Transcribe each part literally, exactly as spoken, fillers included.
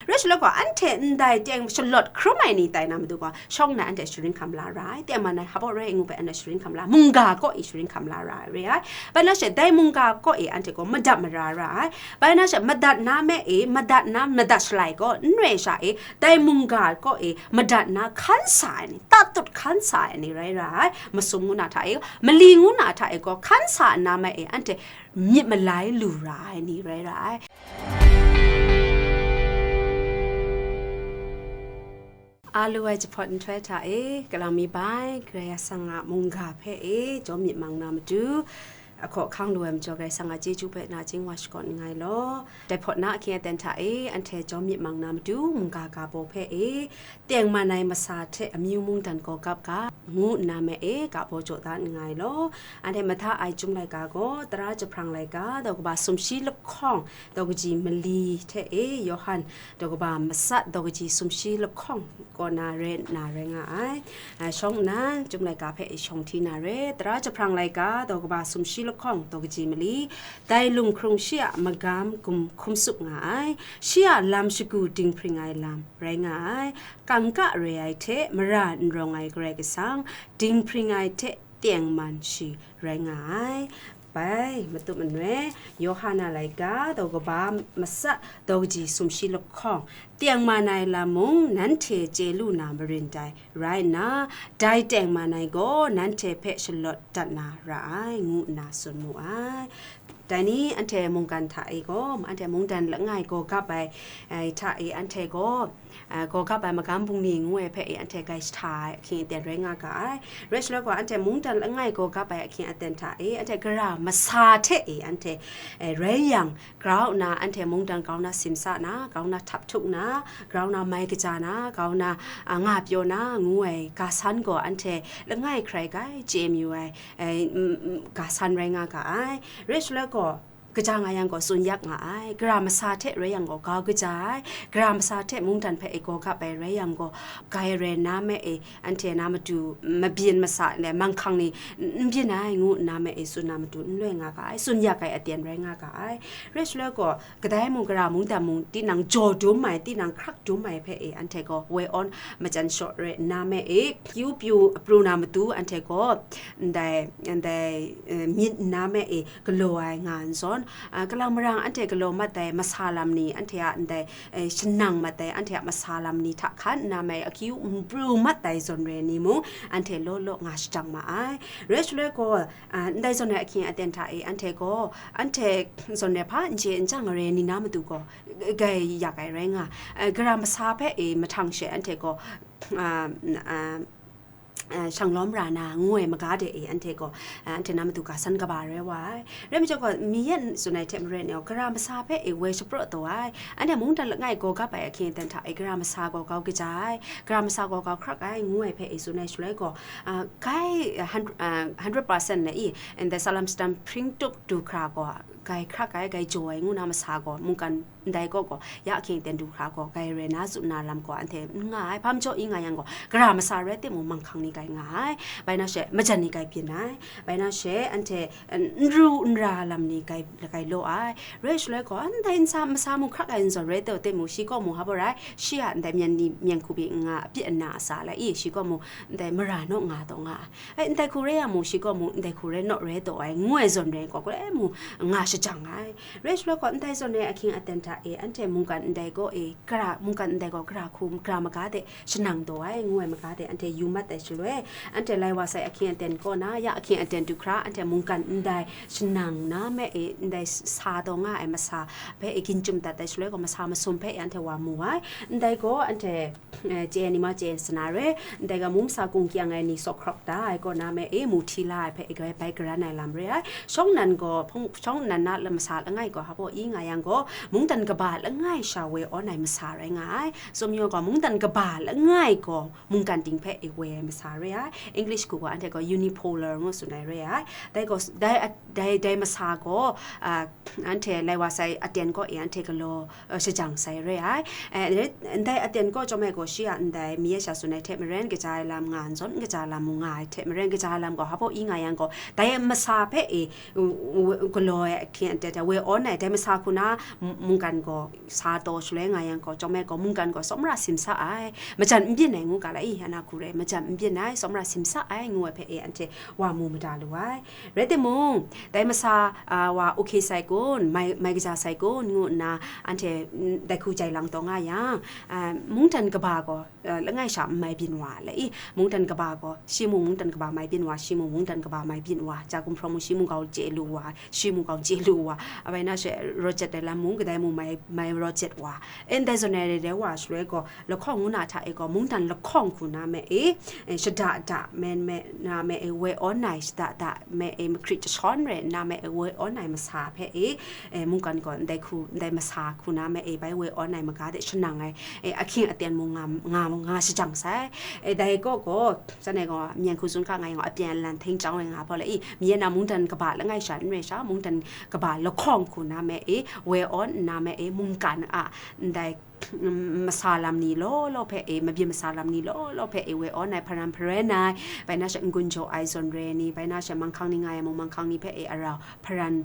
Rai shaloi gaw, anhte ndai teng shalawt hkrum ai ni tai na matu gaw, shawng nna anhte sharin hkam la ra ai. Teng man ai hpaw rai ngu bai anhte sharin hkam la, mungga kaw e sharin hkam la ra ai re ai. Bai na she, dai mungga kaw e anhte gaw madat mara ra ai. Bai na she, madat na me e, madat na, madat shalai gaw, n rai sha e, dai mungga kaw e madat na hkan sa ai ni, tatut hkan sa ai ni rai ra ai. Masum ngu na hta e, mali ngu na hta e gaw, hkan sa na me e, anhte myit malai lu ra ai ni rai ra ai. A lu ai jahpawt nhtoi hta e, kalang mi bai, Karai Kasang a mungga hpe e, jaw myit mang na matu, ahkaw ahkang lu ai majaw, Karai Kasang a chyeju hpe nachying wa shakawn nngai law. Dai hpawt na ahkying aten hta e, anhte jaw myit mang na matu, mungga ga baw hpe e, tengman ai masa hte amyu mungdan gaw gap ga, ngu nna me e, ga baw jaw da nngai law. Anhte mahta ai Chyum laika gaw, tara jahprang laika, daw kaba sumshi lahkawng, daw kaji mali hte e, Yawhan, daw kaba matsat, daw kaji sumshi lahkawng kaw na re nna rai nga ai. A, shawng nnan, Chyum laika hpe e shawng hti na re, tara jahprang laika, daw kaba sumshi lahkawng, daw kaji mali, dai lunghkrung shi a magam gum hkum tsup nga ai, shi a lam shagu dinghpring ai lam rai nga ai, kangka re ai hte mara n rawng ai Karai Kasang, dinghpring ai hte tengman shi rai nga ai. Bai, matut manoi, Yawhan a laika, daw kaba matsat, daw kaji sumshi lahkawng, tengman ai lam mung nanhte chye lu na marin dai, rai nna, dai tengman ai gaw nanhte hpe shalawt dat na ra ai, ngu nna tsun mu ai. Dai ni anhte mungkan hta e gaw, anhte mungdan langai gaw gap ai, ai hta e anhte gaw, a, gaw gap ai magam bungli ngu ai hpe e anhte grai sahta ai ahkying aten rai nga ga ai. Rai shaloi gaw, anhte mungdan langai gaw gap ai ahkying aten hta e, anhte gara masa hte e anhte, e, rai yang, grau nna anhte mungdan grau na simsa na, grau na htap htuk na, grau na mai kaja na, grau na, a, nga pyaw na, ngu ai ga san gaw anhte langai hkrai grai chye mayu ai, e, m-, m-, ga san rai nga ga ai. Rai shaloi gaw, kaja nga yang gaw tsun yak nga ai. Gara masa hte rai yang gaw, grau kaja ai. Gara masa hte mungdan hpe e gaw gap ai rai yang gaw, grai rai na me e, anhte na matu mabyin masa le manghkang ni n, n byin ai, ngu nna me e tsun na matu n loi nga ga ai, tsun yak ai aten rai nga ga ai. Rai shaloi gaw, kadai mung, gara mungdan mung, tinang jaw dum ai, tinang hkrak dum ai hpe e, anhte gaw woi awn majan shaw rai nna me e, kyu pyu pru na matu, anhte gaw ndai, ndai, e, myit nna me e, galaw ai nga n zawn, a, kalang marang anhte galaw mat ai masa lam ni, anhte a ndai, e, shanang mat ai, anhte a masa lam ni hta hkan nna mai akyu n pru mat ai zawn re ni mung, anhte law law nga shajang ma ai. Rai shaloi gaw, a, ndai zawn ai ahkying aten hta e, anhte gaw, anhte zawn ai hpa n chye n chyang re ni na matu gaw, grai yak ai rai nga, a, gara masa hpe e mahtang she anhte gaw, a, a, a, shang lawm ra na ngu ai maga de e, anhte gaw, a, anhte na matu ga san kaba rai wa ai. Rai majaw gaw, mi yan tsun ai hte maren e, gara masa hpe e woi shapraw taw ai. Anhte mungdan langai gaw gap ai ahkying aten hta e, gara masa gaw grau kaja ai, gara masa gaw grau hkrak ai, ngu ai hpe e tsun ai shaloi gaw, a, grai, a, hun-, a, hundred percent na i, and the salam stam hpring tup du hkra gaw, grai hkrak ai, grai jaw ai, ngu na masa gaw, mungkan ndai gaw gaw, ya ahkying aten du hkra gaw, grai rai na tsun na lam gaw, anhte n nga ai, hpa majaw i nga yang gaw, gara masa rai timung, manghkang ni grai nga ai, bai na she, majan ni grai byin ai, bai na she, anhte, n ru n ra lam ni grai, grai law ai, rai shaloi gaw, ndai n sa, masa mung hkrak ai n zawn rai taw timung, shi gaw mung hpa rai, shi a ndai myen ni, myen hku pyi n nga, a pyi ana a sa la i, shi gaw mung ndai mara naw nga taw nga ai. Ai, ndai hku rai yang mung, shi gaw mung ndai hku rai naw rai taw ai, ngu ai zawn rai gaw, grai mung nga shajang ai. Rai shaloi gaw, ndai zawn ai ahkying aten hta e, anhte mungkan ndai gaw e, gara, mungkan ndai gaw gara hku, gara maga de shanang taw ai, ngu ai maga de anhte yu mat ai shaloi, anhte lai wa sai ahkying aten kaw na, ya ahkying aten du hkra, anhte mungkan ndai shanang na me e, ndai sa taw nga ai masa hpe e, ginchum dat ai shaloi gaw, masa masum hpe e anhte wa mu ai. Ndai gaw anhte, eh, chye ai ni ma chye ai sana re, ndai ga mung masa kung kyang ai ni sawk hkrawk da ai kaw na me e, mu hti la ai hpe e, grai bai garan ai lam re ai. Shawng nnan gaw, hpung, shawng nnan na la-, masa langai gaw, hpa baw i nga yang gaw, mungdan kaba langai sha woi awn ai masa rai nga ai. Tsun mayu gaw, mungdan kaba langai gaw, mungkan ting hpe e woi ai masa re ai. English hku gaw, anhte gaw unipolar ngu tsun ai re ai. Dai gaw, dai, dai, dai masa gaw, ah, anhte lai wa sai aten kaw e anhte galaw, eh, shajang sai re ai. Eh, ndai aten kaw chyawm ai gaw, shi a ndai mi ya sha tsun ai hte maren, kaja ai lam nga n zawn, n kaja ai lam mung nga ai hte maren, kaja ai lam gaw, hpa baw i nga yang gaw, dai masa hpe e, u, u, galaw ai, Hkying aten hte woi awn ai, dai masa hku na mungkan gaw sa taw shaloi nga yang gaw, chyawm ai gaw, mungkan gaw tsawmra simsa ai, majan n byin ai ngu ga la i, ana hku rai, majan n byin ai, tsawmra simsa ai ngu ai hpe e anhte wa mu mada lu ai. Rai timung, dai masa wa okay sai kun, mai kaja sai kun ngu nna anhte dai hku jai lang taw nga yang, mungdan kaba gaw langai sha n mai byin wa le i, mungdan kaba gaw, shi mung mungdan kaba mai byin wa, shi mung mungdan kaba mai byin wa, ja gumhpraw mung shi mung gau chye lu wa, shi mung gau chye lu wa, abai na she, rawt jat ai lam mung kadai mung mai, mai rawt jat wa, ndai zawn ai rai wa shaloi gaw, lahkawng ngu na hta e gaw, mungdan lahkawng hku na me e, shada da men me na me e, woi awn ai shada da me e, mahkrit jashawn rai nna me e, woi awn ai masa hpe e, mungkan gaw ndai hku, ndai masa hku na me e, bai woi awn ai maga de shanang ai, e, ahkying aten mung nga, nga, nga shajang sai. E, dai kaw gaw, shanhte gaw, myen hku tsun hka nga yang gaw, apyan alan hting chyawng ai nga hpaw le i, mi na mungdan kaba langai sha n rai sha, mungdan kaba lahkawng hku na me e, woi awn nna me e, mungkan a, ndai, mm, masa lam ni law law hpe e, mabyin masa lam ni law law hpe e, woi awn ai, hparan hparen ai, bai na she n-gun jaw ai zawn re ni, bai na she manghkang ni nga ai mung manghkang ni hpe e, arau hparan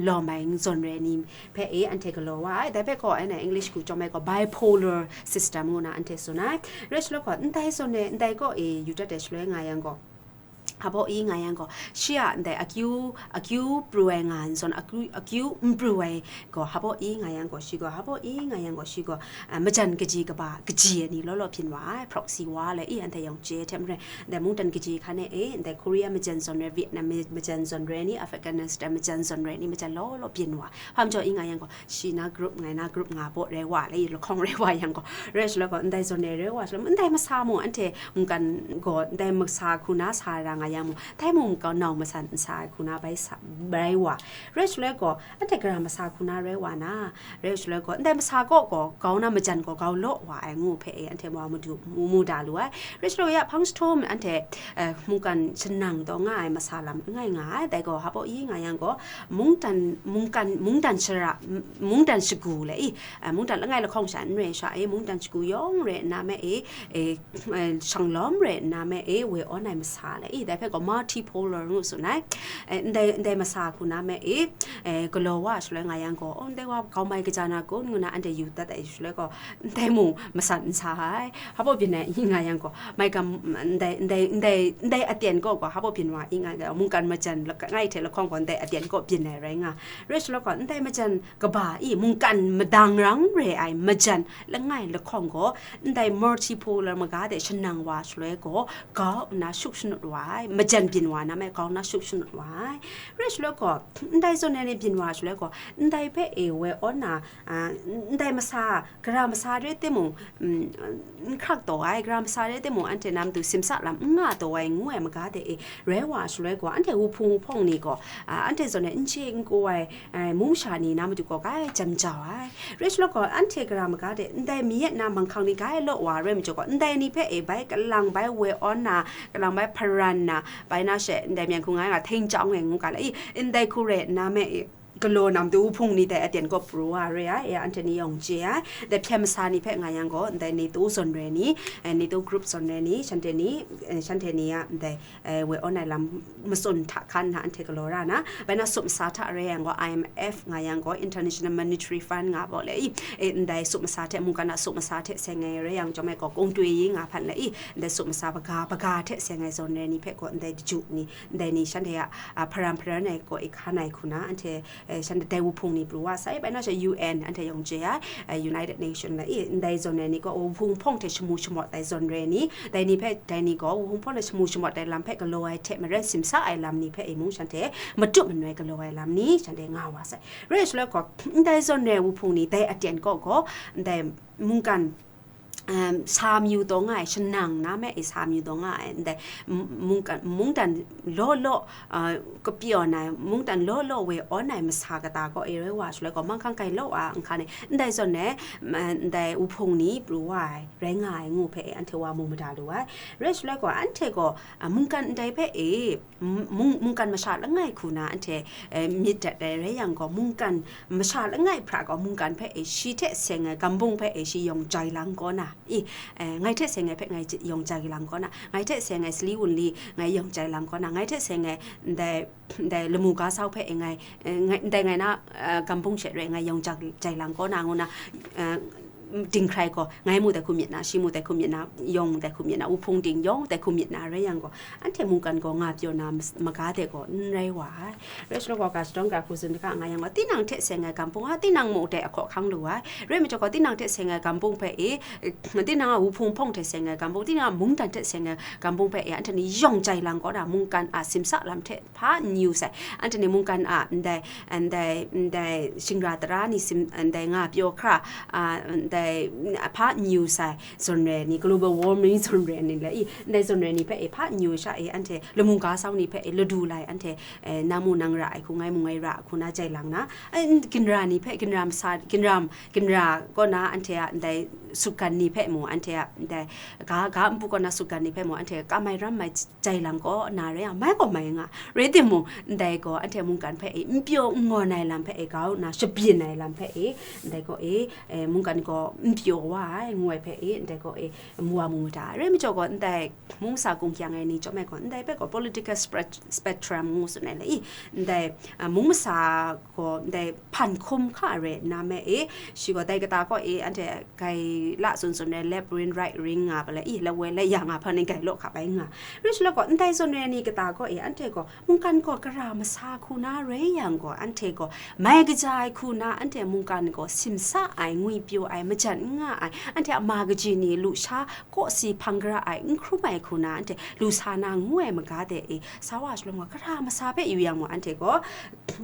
lawm ai zawn re ni hpe e, anhte galaw wa ai. Dai hpe gaw, anhte English hku chyawm ai gaw, bipolar system ngu na anhte tsun ai. Rai shaloi gaw, ndai zawn e, ndai kaw e, yu dat ai shaloi nga yang gaw, hpa baw i nga yang gaw, shi a ndai akyu, akyu pru ai nga nzawn, akyu, akyu n pru ai gaw, hpa baw i nga yang gaw, shi gaw, hpa baw i nga yang gaw, shi gaw, ah, majan kaji kaba, kaji ai ni law law byin wa ai, proxy war le i, anhte yawng chye hte maren, ndai mungdan kaji hkan e, ndai Korea majan zawn re, Vietnam majan zawn re ni, Afghanistan majan zawn re ni, majan law law byin wa. Hpa majaw i nga yang gaw, shi na group, ngai na group nga baw rai wa le i, lahkawng rai wa yang gaw, rai shaloi gaw, ndai zawn e rai wa shaloi, ndai masa mung, anhte mungkan gaw, ndai masa hku na sa ra nga yang mung, dai mung kau nau masan n sa ai hku na bai sa, bai wa. Rai shaloi gaw, anhte gara masa hku na rai wa na, rai shaloi gaw, ndai masa kaw gaw, kau na majan gaw, kau law wa ai ngu hpe e, anhte wa madu, mu, mu da lu ai. Rai shaloi ya, hpang jahtum anhte, eh, mungkan shanang taw nga ai masa lam langai nga ai, dai gaw, hpa baw i nga yang gaw, mungdan, mungkan, mungdan shara, mungdan shagu le i, eh, mungdan langai lahkawng sha n rai sha e, mungdan shagu yawng re nna me e, eh, eh, shanglawm re nna me e, woi awn ai masa le i, dai hpe gaw multipolar ngu tsun ai. Eh, ndai, ndai masa hku na me e, eh, galaw wa shaloi nga yang gaw, oh, ndai wa kau mai kaja na kun ngu na anhte yu dat ai shaloi gaw, ndai mung masan n sa ai. Hpa baw byin ai i nga yang gaw, mai gam, ndai, ndai, ndai, ndai aten kaw gaw, hpa baw byin wa i nga yang gaw, mungkan majan langai hte lahkawng gaw, ndai aten kaw byin ai rai nga. Rai shaloi gaw, ndai majan kaba i mungkan madang rang re ai majan langai lahkawng gaw, ndai multipolar maga de shanang wa shaloi gaw, kau nna shuk shanut wa ai, majan byin wa na me kau nna shuk shanut wa ai. Rai shaloi gaw, ndai zawn ai ni byin wa shaloi gaw, ndai hpe e woi awn na, ah, ndai masa, gara masa re timung, mm, n hkrak taw ai, gara masa re timung, anhte na matu simsa lam n nga taw ai ngu ai maga de e, rai wa shaloi gaw, anhte wuhpung wuhpawng ni gaw, ah, anhte zawn ai n chye n ko ai, ai, mung masha ni na matu gaw kai jam jau ai. Rai shaloi gaw, anhte gara maga de, ndai mi yet na manghkang ni kai law wa rai majaw gaw, ndai ni hpe e bai kalang bai woi awn na, kalang bai hparan na, bai na she, ndai myen hku nga nga hting chyawng e ngu ga la i, ndai hku re nna me e, galaw na matu wuhpung ni dai aten kaw pru wa re ai, e, anhte ni yawng chye ai. Dai hpyen masa ni hpe nga yang gaw, ndai NATO zawn re ni, eh, NATO group zawn re ni, shanhte ni, eh, shanhte ni a, ndai, eh, woi awn ai lam matsun hta hkan na anhte galaw ra na, bai na sup masa hta re yang gaw, I M F nga yang gaw, International Monetary Fund nga baw le i, eh, ndai sup masa hte, mungkan a sup masa hte seng ai re yang chyawm ai gaw, kungtoi yi nga hpan le i, ndai sup masa baga, baga hte seng ai zawn re ni hpe gaw, ndai daju ni, ndai ni shanhte a, a, hparan hparan ai gaw, i hkan ai hku na, anhte, eh, shanhte dai wuhpung ni pru wa sai, bai na she U N anhte yawng chye ai, eh, United Nation la i, ndai zawn re ni gaw, wuhpung hpawng hte shamu shamawt ai zawn re ni, dai ni hpe, dai ni gaw, wuhpung hpawng hte shamu shamawt ai lam hpe galaw ai hte maren simsa ai lam ni hpe e mung shanhte matup manoi galaw ai lam ni shanhte nga wa sai. Rai shaloi gaw, ndai zawn re wuhpung ni dai aten kaw gaw, ndai mungkan, um, sa mayu taw nga ai, shanang na me e sa mayu taw nga ai, ndai m-, mungkan, mungdan law law, uh, kapyawn ai, mungdan law law woi awn ai masa kata gaw e rai wa shaloi gaw, manghkang kai law a nhkan e, ndai zawn e, m-, ndai wuhpung ni pru wa ai, rai nga ai ngu hpe e anhte wa mu mada lu ai. Rai shaloi gaw, anhte gaw, uh, mungkan ndai hpe e, m-, mung-, mungkan masha langai hku na anhte, eh, myit dat ai rai yang gaw, mungkan masha langai hpra gaw, mungkan hpe e shi hte seng ai gambung hpe e shi yawng jai lang kaw na, I, eh, ngai hte seng ai hpe ngai j-, yawng jai lang kaw na, ngai hte seng ai sali wunli ngai yawng jai lang kaw na, ngai hte seng ai ndai, ndai lamu ga sau hpe e ngai, eh, ngai, ndai ngai na, eh, gampung she re ngai yawng jai, jai lang kaw na ngu na, eh, dinghkrai gaw, ngai mu dai hku myit na, shi mu dai hku myit na, yawng mu dai hku myit na, wuhpung ting yawng dai hku myit na rai yang gaw, anhte mungkan gaw nga pyaw na mas-, maga de gaw n rai wa ai. Rai shaloi gaw, ga shadawng ga hku tsun hkra nga yang gaw, tinang hte seng ai gampung a, tinang mu de ahkaw hkang lu ai. Rai majaw gaw, tinang hte seng ai gampung hpe e, tinang a wuhpung hpawng hte seng ai gampung, tinang a mungdan hte seng ai gampung hpe e, anhte ni yawng jai lang kaw na, mungkan a simsa lam hte hpa n yu sai. Anhte ni mungkan a ndai, ndai, ndai shingra tara ni sim, ndai nga pyaw hkra, a, ndai hpa n yu sai, zawn re ni, global warming zawn re ni le, i, ndai zawn re ni hpe e hpa n yu sha e, anhte lamu ga sau ni hpe e ladu lai, anhte, eh, nang mu nang ra ai hku, ngai mu ngai ra ai hku na jai lang na, eh, n-, ginra ni hpe, ginra masa, ginra, ginra kaw na anhte a ndai sutgan ni hpe mu, anhte a ndai ga, ga npu kaw na sutgan ni hpe mu, anhte kam ai ram mai jai lang kaw na rai yang, mai gaw mai nga. Rai timung, ndai gaw anhte mungkan hpe e n pyaw n ngawn ai lam hpe e grau nna shabyin ai lam hpe e, ndai gaw e, eh, mungkan gaw n pyaw wa ai, ngu ai hpe e, ndai gaw e, mu wa mu mada. Rai majaw gaw, ndai mung masa kung kyang ai ni chyawm ai gaw, ndai hpe gaw political spect-, spectrum ngu tsun ai le i, ndai, ah, mung masa gaw, ndai hpan hkum hka re nna me e, shi gaw dai kata kaw e, anhte gai la tsun tsun ai, left wing, right wing nga pa le i, lawoi laya nga hpa ni gai law hkap ai nga. Rai shaloi gaw, ndai zawn re ni kata kaw e, anhte gaw mungkan gaw gara masa hku na rai yang gaw, anhte gaw mai kaja ai hku na, anhte mungkan gaw simsa ai, ngwi pyaw ai, majan n nga ai, anhte a ma kaji ni lusha kawsi hpang gara ai, n hkrum ai hku na, anhte lu sa na ngu ai maga de e, sa wa shaloi gaw, gara masa hpe yu yang gaw, anhte gaw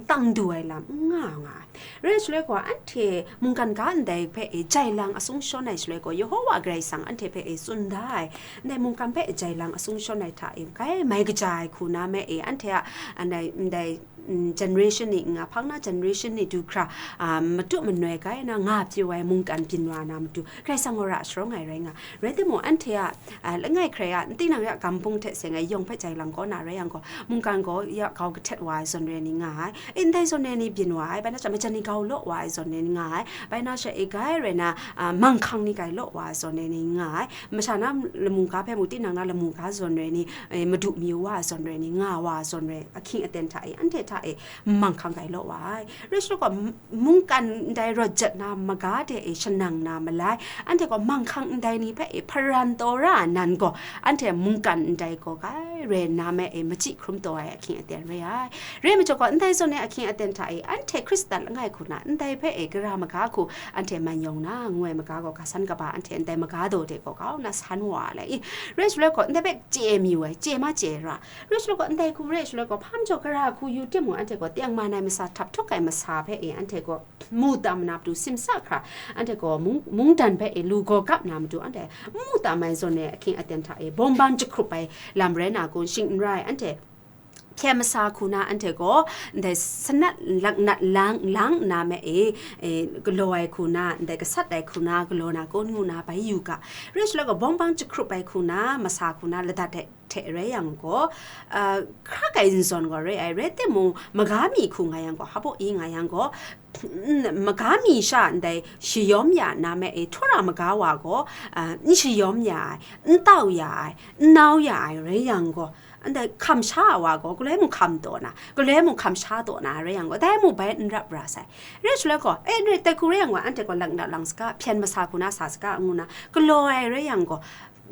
tang du ai lam n nga nga ai. Rai shaloi gaw, anhte mungkan ga ndai hpe e jai lang asung shawn ai shaloi gaw, Yehowa Karai Kasang anhte hpe e tsun da ai, ndai mungkan hpe jai lang asung shawn ai hta e, kai mai kaja ai hku na me e, anhte a, ndai, ndai, mm, generation ni nga hpang na generation ni du hkra, a, matu manoi kai na nga pyaw ai mungkan byin wa na matu, Karai Kasang gaw ra sharawng ai rai nga. Rai timung, anhte a, a, langai hkrai a, tinang ya gampung hte seng ai yawng hpe jai lang kaw na rai yang gaw, mungkan gaw ya grau kahtet wa ai zawn re ni nga ai. E, ndai zawn re ni byin wa ai, bai na sha majan ni grau law wa ai zawn re ni nga ai, bai na sha e gai rai na, a, manghkang ni gai law wa ai zawn re ni nga ai, masha na lamu ga hpe mu, tinang na lamu ga zawn re ni, e, madu mayu wa ai zawn re ni nga wa ai zawn re, ahkying aten hta e, anhte hta e, manghkang gai law wa ai. Rai shaloi gaw, m-, mungkan ndai rawt jat na maga de e shanang na malai, anhte gaw manghkang ndai ni hpe e hparan taw ra nan gaw, anhte mungkan ndai gaw gai re nna me e machyi hkrum taw ai ahkying aten re ai. Rai majaw gaw, ndai zawn e ahkying aten hta e, anhte Hkristan langai hku na, ndai hpe e gara maga hku, anhte man yawng na, ngu ai maga gaw, ga san kaba anhte ndai maga daw de gaw, grau nna san wa ai le i. Rai shaloi gaw, ndai hpe chye mi wai, chye ma chye ra. Rai shaloi gaw, ndai hku re shaloi gaw, hpa majaw gara hku yu timung, anhte gaw tengman ai masa, htap htuk ai masa hpe e, anhte gaw mu tam na matu simsa hkra, anhte gaw mung, mungdan hpe e lu gaw gap na matu, anhte mu tam ai zawn e ahkying aten hta e bawng bang jahkrup ai lam rai na kun, shing n rai, anhte hpyen masa hku na, anhte gaw ndai sanat laknat lang, lang nna me e, e, galaw ai hku na, ndai gasat ai hku na, galaw na kun ngu na bai yu ga. Rai shaloi gaw, bawng bang jahkrup ai hku na, masa hku na, ladat ai hte rai yang gaw, a, hkra kai n zawn gaw re ai, rai timung, maga mi hku nga yang gaw, hpaw i nga yang gaw, n-, maga mi sha ndai shayawm ya na me e, htura maga wa gaw, a, n shayawm ya ai, n tau ya ai, n nau ya ai rai yang gaw, ndai hkam sha ai wa gaw, galoi mung hkam taw na, galoi mung hkam sha taw na rai yang gaw, dai mung bai n rap ra sai. Rai shaloi gaw, e, rai, dai hku rai yang gaw, anhte gaw laknat lang saga, hpyen masa hku na sa saga, ngu na, galaw ai rai yang gaw,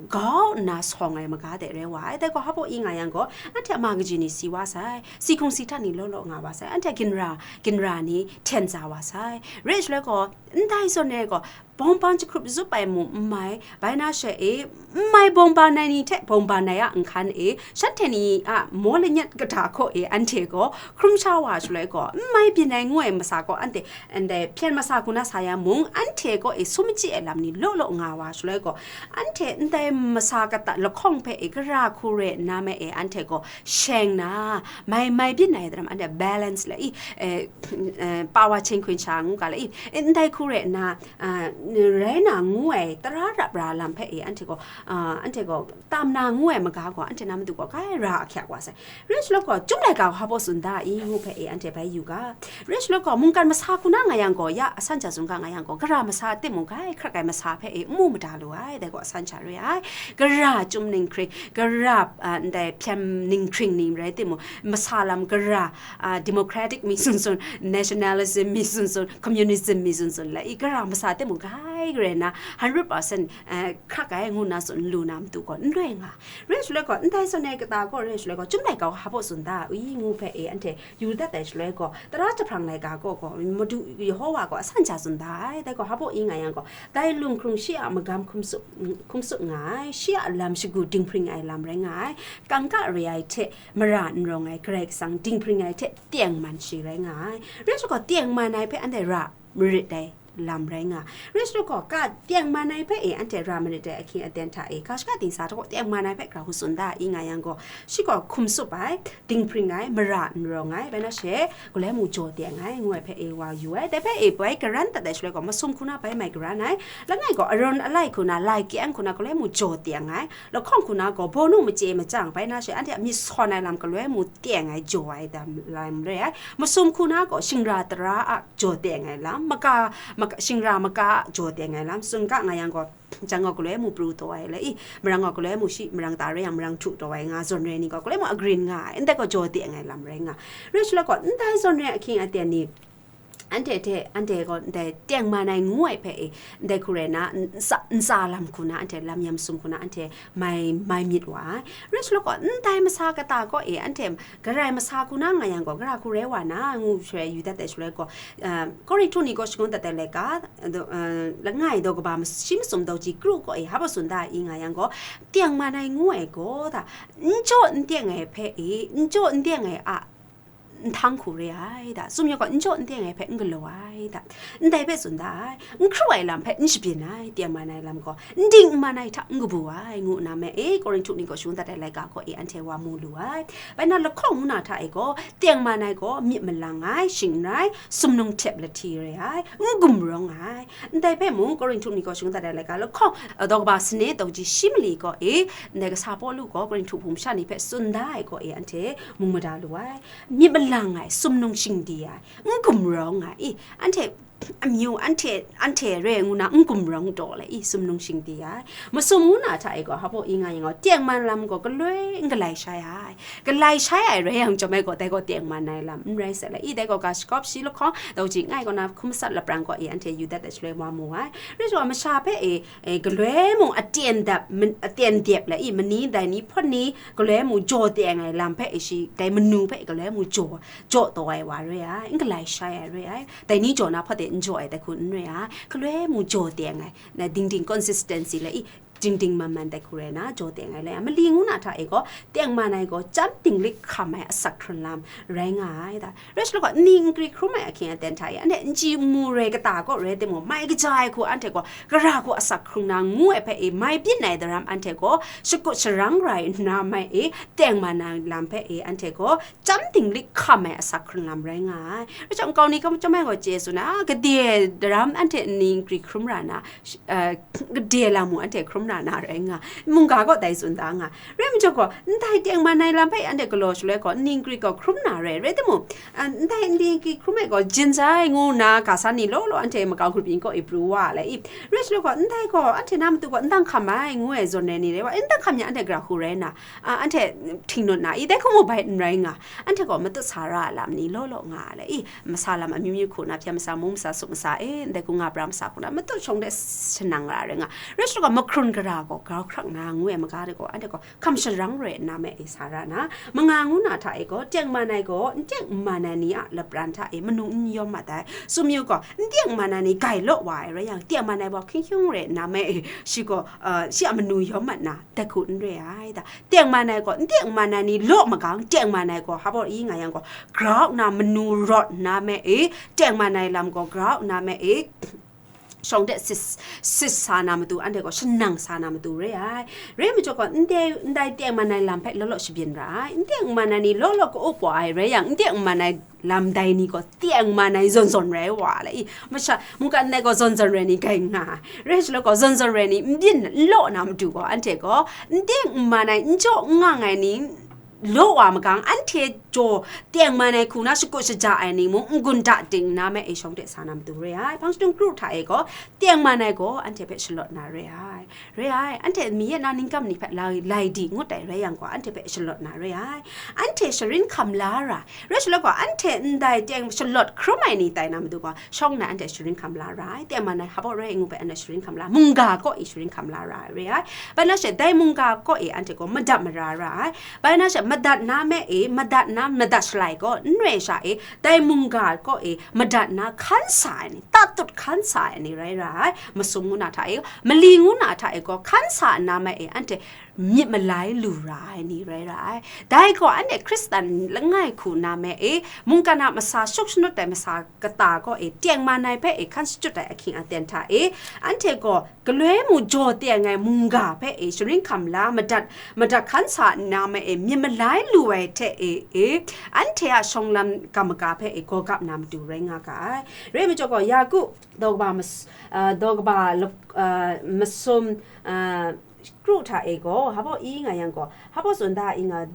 grau nna sawng ai maga de rai wa ai. Dai gaw, hpaw i nga yang gaw, anhte a ma kaji ni si wa sai, si hkung si hta ni law law nga wa sai, anhte ginra, ginra ni hten za wa sai. Rai shaloi gaw, ndai zawn e gaw, bawng bang jahkrup zup ai mu n mai, bai na she e, n mai bawng bang ai ni hte bawng bang ai a nhkan e, shanhte ni a maw lanyat kata hkaw e, anhte gaw hkrum sha wa shaloi gaw, n mai byin ai ngu ai masa gaw, anhte ndai hpyen masa hku na sa ya mung, anhte kaw e sum machyi ai lam ni law law nga wa shaloi gaw, anhte ndai masa kata lahkawng hpe e gara hku re nna me e, anhte gaw sheng na, mai, mai byin ai daram, anhte balance la i, eh, eh, power chain hkun sha ngu ga la i, eh, ndai hku re nna, ah, rai na ngu ai tara rap ra lam hpe e anhte gaw, ah, anhte gaw tam na ngu ai maga gaw anhte na matu gaw grai ra ahkyak wa sai. Rai shaloi gaw, Chyum laika gaw hpa baw tsun da i ngu hpe e anhte bai yu ga. Rai shaloi gaw, mungkan masa hku na nga yang gaw, ya asan hta tsun ga nga yang gaw, gara masa timung grai hkrak ai masa hpe e n mu mada lu ai, dai gaw asan hta re ai. Gara chyum ninghkring, gara, ah, ndai hpyen ninghkring ni rai timung, masa lam gara, ah, democratic mi tsun tsun, nationalism mi tsun tsun, communism mi tsun tsun, la i gara masa timung grai grai na, hundred percent, eh, hkrak ai ngu na tsun lu na matu gaw n rai nga. Rai shaloi gaw, ndai zawn e kata gaw rai shaloi gaw, Chyum laika gaw hpa baw tsun da i ngu hpe e anhte yu dat ai shaloi gaw, tara jahprang laika gaw gaw, Madu Yehowa gaw asan hta tsun da ai, dai gaw hpa baw i nga yang gaw, dai lunghkrung shi a magam hkum tsup, hkum tsup nga ai, shi a lam shagu dinghpring ai lam rai nga ai, kangka re ai hte mara n rawng ai Karai Kasang dinghpring ai hte tengman shi rai nga ai. Rai shaloi gaw, tengman ai hpe anhte ra marit dai lam rai nga. Rai shaloi gaw, ka tengman ai hpe e anhte ra marit dai ahkying aten hta e, ga shaka dingsa hta gaw tengman ai hpe grau hku tsun da i nga yang gaw, shi gaw hkum tsup ai, dinghpring ai, mara n rawng ai, bai na she, galoi mung jaw teng ai, ngu ai hpe e wa yu ai. Dai hpe e bai garan dat ai shaloi gaw, masum hku na bai mai garan ai, langai gaw arawn alai hku na, lai kyeng hku na, galoi mung jaw teng ai, lahkawng hku na gaw, bawnu machye machyang, bai na she, anhte a myit sawn ai lam galoi mung teng ai, jaw ai dam lam re ai. Masum hku na gaw, shingra tara a jaw teng ai lam, maka, maka, shingra maka a jaw teng ai lam, tsun ga nga yang gaw, jang gaw galoi mung pru taw ai, la i, marang gaw galoi mung shi, marang ta rai yang marang htu taw ai nga, zawn re ni gaw galoi mung agrin nga ai, ndai gaw jaw teng ai lam rai nga. Rai shaloi gaw, ndai zawn re ahkying aten ni, anhte hte, anhte gaw ndai tengman ai ngu ai hpe e, ndai hku rai na, n-, ntsa, ntsa lam hku na, anhte lam yam sum hku na, anhte mai, mai myit wa ai. Rai shaloi gaw, ndai masa kata gaw e, anhte garai masa hku na nga yang gaw, gara hku rai wa na, ngu shaloi yu dat ai shaloi gaw, ah, Korinhtu ni gaw shangun dat ai laika, do-, ah, langai daw kaba mas-, shi masum daw ji kru gaw e, hpa baw tsun da i nga yang gaw, tengman ai ngu ai gaw da, n jaw n teng ai hpe e, n jaw n teng ai a, nhtang hku re ai da, tsun yang gaw, n jaw n teng ai hpe n galaw ai da, ndai hpe tsun da ai, n hkru ai lam hpe n shabyin ai, tengman ai lam gaw, n ding n man ai hta n kabu ai, ngu nna me e, Korinhtu ni gaw shangun dat ai laika gaw e, anhte wa mu lu ai. Bai na lahkawng ngu na hta e gaw, tengman ai gaw, myit malang ai, shing n rai, sumnung htep lahti re ai, n gumrawng ai. Ndai hpe mung, Korinhtu ni gaw shangun dat ai laika, lahkawng, ah, daw kaba sanit daw ji shi mali gaw e, ndai kasa Pawlu gaw Korinhtu hpung masha ni hpe tsun da ai gaw e, anhte mung mada lu ai. Myit malang ai, sumnung shingdi ai, n gumrawng ai, i, anhte amyu, anhte, anhte re ngu na n gumrawng taw le, i, sumnung shingdi ai. Masum ngu na hta e gaw, hpa baw i nga yang gaw, tengman lam gaw galoi n galai shai ai. Galai shai ai rai yang chyawm ai gaw, dai gaw tengman ai lam n rai sai le, i, dai gaw ga shakawp shi lahkawng, daw ji ngai gaw na hkum matsat lapran gaw e, anhte yu dat ai shaloi wa mu ai. Rai shaloi masha hpe e, e, galoi mung aten dap, man-, aten dep le, i, mani dai ni hpawt ni, galoi mung jaw teng ai lam hpe e shi, dai manu hpe galoi mung jaw, jaw taw ai wa re ai, n galai shai ai re ai, dai ni jaw na hpawt de n jaw ai dai hku n re ai, galoi mung jaw teng ai, na dingding consistency le i, dingding man man dai hku re na, jaw teng ai le ai, mali ngu na hta e gaw, tengman ai gaw, chyam dinglik hkam ai asak hkrun lam rai nga ai da. Rai shaloi gaw, nni nkri hkrum ai ahkying aten hta e, anhte n chyi n mu re kata gaw rai timung, mai kaja ai hku anhte gaw, gara hku asak hkrung na ngu ai hpe e, mai byin ai daram anhte gaw, shakut sharang rai nna mai e, tengman ai lam hpe e, anhte gaw, chyam dinglik hkam ai asak hkrun lam rai nga ai. Rai chyawm, nkau ni chyawm ai gaw chye tsun ai, a, gade daram anhte nni nkri hkrum ra na, sh-, eh, gade lam mung anhte hkrum ra na rai nga, mungga gaw dai tsun da nga. Rai majaw gaw, ndai tengman ai lam hpe anhte galaw shaloi gaw, nni nkri gaw hkrum na rai, rai timung, ah, ndai nni nkri hkrum ai gaw, jin sai ngu na, ga san ni law law anhte makau grup yin gaw e pru wa le i. Rai shaloi gaw, ndai gaw, anhte na matu gaw, ndang hkam ai ngu ai zawn ai ni rai wa, ndang hkam yang anhte gara hku rai na, ah, anhte htingnawn na, i dai hku mu bai n rai nga, anhte gaw matut sa ra ai lam ni law law nga le i, masa lam amyu myu hku na, hpyen masa, mung masa, sup masa, e, ndai hku nga pra masa hku na, matut shawng de shanang ra rai nga. Rai shaloi gaw, mahkrun gara gaw, grau hkrak na ngu ai maga de gaw, anhte gaw hkam sharang rai nna me e sa ra na, manga ngu na hta e gaw, tengman ai gaw, n teng n man ai ni a lapran hta e manu n yawm mat ai, sumyu gaw, n teng n man ai ni gai law wa ai rai yang, tengman ai gaw hkying hkying rai nna me e, shi gaw, ah, shi a manu yawm mat na, dai hku n re ai da. Tengman ai gaw, n teng n man ai ni law magang, tengman ai gaw, hpa baw i nga yang gaw, grau nna manu rawt nna me e, tengman ai lam gaw, grau nna me e, shawng de sis, sis sa na matu, anhte gaw shanang sa na matu re ai. Re majaw gaw, ndai, ndai tengman ai lam hpe law law shabyin ra ai. N tengman ai ni law law ka-up wa ai rai yang, n tengman ai lam dai ni gaw tengman ai zawn zawn rai wa le i. Masha, mungkan ndai gaw zawn zawn rai ni gai nga ai. Rai shaloi gaw, zawn zawn rai ni n byin n law na matu gaw, anhte gaw, n tengman ai, n jaw n ngang ai ni, law wa magang, anhte jaw tengman ai hku na shakut shaja ai ni mung n-gun da ting nna me e shawng de sa na matu re ai. Hpang shadung kru hta e gaw, tengman ai gaw anhte hpe shalawt na re ai. Re ai, anhte mi e na ningkam ni hpe lai, lai di ngut ai rai yang gaw, anhte hpe shalawt na re ai. Anhte sharin hkam la ra, rai shaloi gaw, anhte ndai teng shalawt hkrum ai ni tai na matu gaw, shawng nna anhte sharin hkam la ra ai. Tengman ai hpaw rai ngu hpe anhte sharin hkam la, mungga kaw e sharin hkam la ra ai re ai. Bai na she, dai mungga kaw e anhte gaw madat mara ra ai. Bai na she, madat na me e, madat na, madat shalai gaw, n rai sha e, dai mungga kaw e, madat na hkan sa ai ni, tatut hkan sa ai ni rai ra ai. Masum ngu na hta e, mali ngu na hta e gaw, hkan sa na me e, anhte myit malai lu ra ai ni rai ra ai. Dai gaw, anhte Hkristan langai hku na me e, mungkan a masa shuk shanut ai masa kata kaw e, tengman ai hpe e hkan shachyut ai ahkying aten hta e, anhte gaw galoi mu jaw teng ai mungga hpe e sharin hkam la, madat, madat hkan sa nna me e myit malai lu ai hte e, e, anhte a shawng lam kam maga hpe e gawgap na matu rai nga ga ai. Rai majaw gaw, Yaku daw kaba mas-, ah, daw kaba lap-, ah, masum, ah, kru hta e gaw, hpaw i nga yang gaw, hpaw tsun da i nga,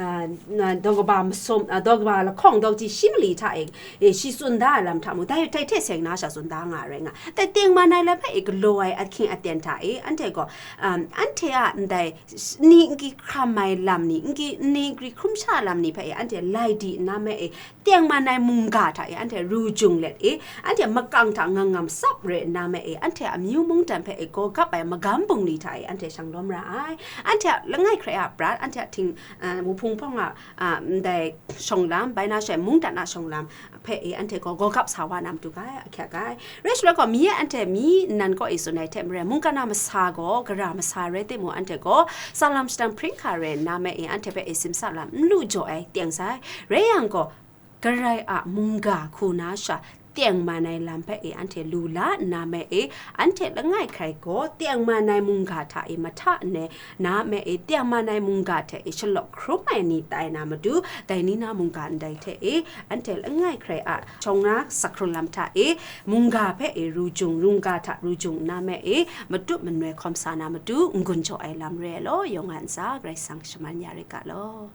ah, na, daw kaba masum, ah, daw kaba lahkawng daw ji shi mali hta e, e, shi tsun da ai lam hta mung, dai, dai hte seng na sha tsun da nga ai rai nga. Dai tengman ai lam hpe e galaw ai ahkying aten hta e, anhte gaw, um, anhte a ndai s-, ni n-, n-, gyi hkam ai lam ni, n-, gyi, ni n-, gyi hkrum sha lam ni hpe e, anhte lai di nna me e, tengman ai mungga hta e, anhte ru jung let e, anhte makang hta ngam ngam sap re nna me e, anhte a amyu mungdan hpe e gawgap ai magam bungli hta e, anhte shang lawm ra ai. Anhte a langai hkrai a prat, anhte a hting, ah, wuhpung hpawng a, ah, ndai shawng lam, bai na she mungdan a shawng lam hpe e, anhte gaw gawgap sa wa na matu ga ai, ahkyak ga ai. Rai shaloi gaw, mi e anhte mi nnan kaw e tsun ai hte maren, mungkan a masa gaw gara masa rai timung, anhte gaw tsalam shadang hpring hka rai nna me e, anhte hpe e simsa lam n lu jaw ai teng sai. Rai yang gaw, Karai a mungga hku na sha tengman ai lam hpe e anhte lu la nna me e, anhte langai hkrai gaw tengman ai mungga hta e mahta ne na me e, tengman ai mungga hte e shalawk hkrum ai ni tai na matu, dai ni na mungga ndai hte e, anhte langai hkrai a shawng na sakhru lam hta e, mungga hpe e ru jung, mungga hta ru jung nna me e, matup manoi hkawm sa na matu, n-gun jaw ai lam re ai law, yawng a ntsa Karai Kasang shaman ya rit ga law.